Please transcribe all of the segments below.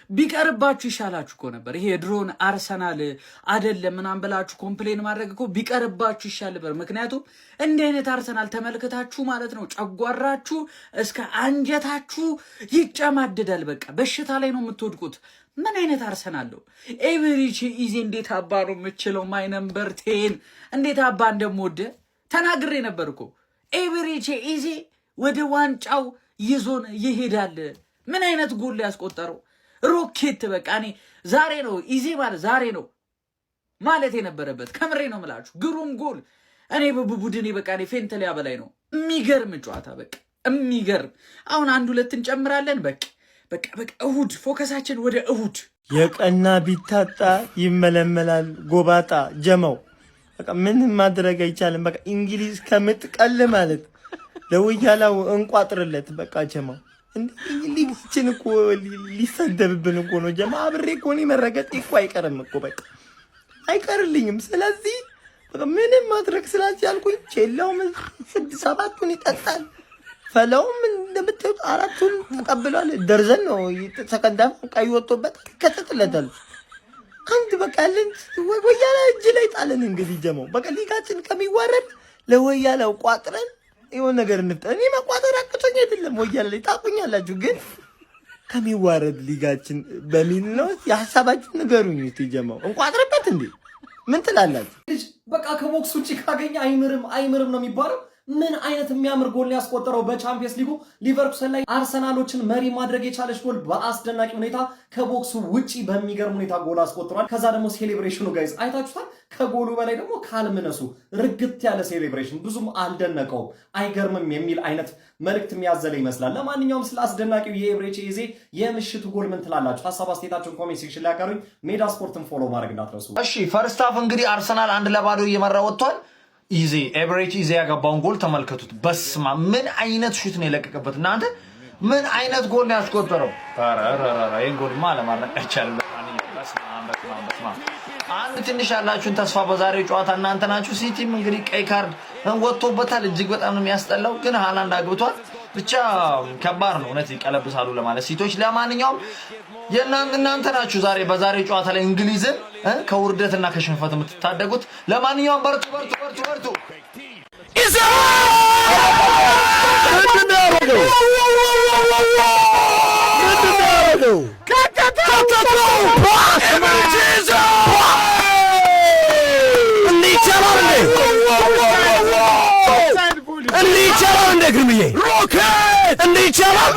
ቢቀርባችሁ ይሻላችሁ እኮ ነበር። ይሄ የድሮን አርሰናል አደለም ምናምን ብላችሁ complain ማድረግ እኮ ቢቀርባችሁ ይሻል ነበር። ምክንያቱም እንዲህ አይነት አርሰናል ተመልክታችሁ ማለት ነው ጨጓራችሁ እስከ አንጀታችሁ ይጨማደዳል። በቃ በሽታ ላይ ነው የምትወድቁት። ምን አይነት አርሰናል ነው? ኤቤሬቺ ኢዜ እንዴት አባ ነው የምችለው? My number 10 እንዴት አባ እንደምወደ ተናግሬ ነበር እኮ። ኤቤሬቺ ኢዜ ወደ ዋንጫው ይዞን ይሄዳል። ምን አይነት ጎል ያስቆጠረው ሮኬት! በቃ እኔ ዛሬ ነው ኢዜ ማለት ዛሬ ነው ማለት የነበረበት። ከምሬ ነው ምላችሁ፣ ግሩም ጎል። እኔ በቡድኔ በቃ እኔ faint ሊያበላይ ነው። የሚገርም ጨዋታ፣ በቃ የሚገርም። አሁን አንድ ሁለት እንጨምራለን። በቃ በቃ በቃ እሁድ focus ኣችን ወደ እሁድ። የቀና ቢታጣ ይመለመላል። ጎባጣ ጀመው በቃ ምንም ማድረግ አይቻልም። በቃ እንግሊዝ ከምትቀል ማለት ለወያላው እንቋጥርለት። በቃ ጀማው ሊጋችን እኮ ሊሰደብብን እኮ ነው። ጀማ አብሬ እኮ እኔ መረገጥ እኮ አይቀርም እኮ፣ በቃ አይቀርልኝም። ስለዚህ በቃ ምንም ማድረግ ስላልቻልኩኝ ቼላውም ስድስት ሰባቱን ይጠጣል። ፈላውም እንደምታዩት አራቱን ተቀብሏል። ደርዘን ነው second half ቀይ ወጥቶበታል። ይከተትለታል። አንድ በቃ ያለን ወያላ እጅ ላይ ጣለን። እንግዲህ ጀማው በቃ ሊጋችን ከሚዋረድ ለወያላው ቋጥረን የሆነ ነገር እንፍጠር። እኔ መቋጠር አቅቶኝ አይደለም፣ ወያላ ላይ ታቁኛላችሁ፣ ግን ከሚዋረድ ሊጋችን በሚል ነው። የሀሳባችሁን ንገሩኝ እስቲ ጀማው እንቋጥርበት እንዴ? ምን ትላላችሁ? ልጅ በቃ ከ box ውጭ ካገኘ አይምርም አይምርም ነው የሚባለው። ምን አይነት የሚያምር ጎል ያስቆጠረው! በቻምፒየንስ ሊጉ ሊቨርኩሰን ላይ አርሰናሎችን መሪ ማድረግ የቻለች ጎል በአስደናቂ ሁኔታ ከ box ኡ ውጪ በሚገርም ሁኔታ ጎል አስቆጥሯል። ከዛ ደግሞ celebration ኑ guys አይታችሁታል። ከጎሉ በላይ ደግሞ calmness ኡ፣ ርግት ያለ celebration ብዙም አልደነቀውም። አይገርምም የሚል አይነት መልእክት የሚያዘለ ይመስላል። ለማንኛውም ስለ አስደናቂው የኤብሬቼ ኤዜ የምሽቱ ጎል ምን ትላላችሁ? ሀሳብ አስተያየታችሁን comment section ላይ ያጋሩኝ። ሜዳ ስፖርትን follow ማድረግ እንዳትረሱ። እሺ፣ first half እንግዲህ አርሰናል 1-0 እየመራ ወጥቷል። ኢዜ፣ ኤብሬቺ ኢዜ ያገባውን ጎል ተመልከቱት። በስማ፣ ምን አይነት shoot ነው የለቀቀበት እናንተ! ምን አይነት ጎል ነው ያስቆጠረው? ኧረ ኧረ ኧረ፣ ይሄን ጎልማ አለማድነቅ አይቻልም። ለማንኛውም በስመ አብ፣ በስመ አብ፣ በስመ አብ። አንድ ትንሽ ያላችሁን ተስፋ በዛሬው ጨዋታ እናንተ ናችሁ። ሲቲም እንግዲህ ቀይ ካርድ ወጥቶበታል። እጅግ በጣም ነው የሚያስጠላው፣ ግን ሃላንድ አግብቷል። ብቻ ከባድ ነው እውነት ይቀለብሳሉ ለማለት ሲቲዎች። ለማንኛውም የእናንተ ናችሁ ዛሬ በዛሬው ጨዋታ ላይ እንግሊዝን ከውርደትና ከሽንፈት የምትታደጉት። ለማንኛውም በርቱ፣ በርቱ፣ በርቱ፣ በርቱ። ምንድን ነው ያደረገው? ምንድን ነው ያደረገው? ከተተው! እንዲህ ይቻላል እንዴ? እንዲህ ይቻላል እንዴ? ግርምዬ፣ ሮኬት! እንዲህ ይቻላል?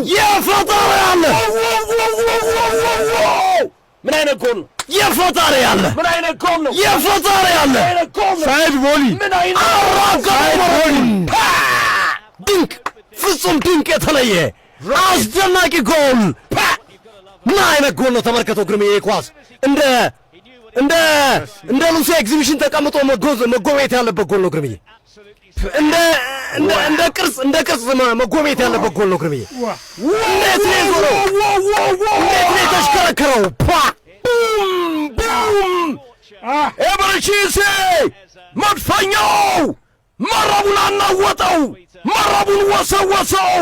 የፈጣሪ ያለ! ምን አይነት ጎል ነው? የፈጣሪ ያለ! ምን አይነት ጎል ነው? የፈጣሪ ያለ! Side volley! ምን አይነት አራገረው! ድንቅ፣ ፍጹም ድንቅ፣ የተለየ አስደናቂ ጎል! ምን አይነት ጎል ነው! ተመልከተው ግርምዬ፣ ኳስ እንደ ሉሲ ኤግዚቢሽን ተቀምጦ መጎብኘት ያለበት ጎል ነው ግርምዬ። እንደ ቅርጽ መጎብኘት ያለበት ጎል ነው ግርምዬ። እንዴት ነው የዞረው? እንዴት ነው የተሽከረከረው? ፓ ቡም ቡም! ኤብሬቺ ኤዜ መድፈኛው መረቡን አናወጠው፣ መረቡን ወሰወሰው።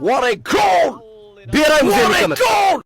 What a goal! ብሔራዊ ሙዚየም What a ይቀመጥ። ጎል!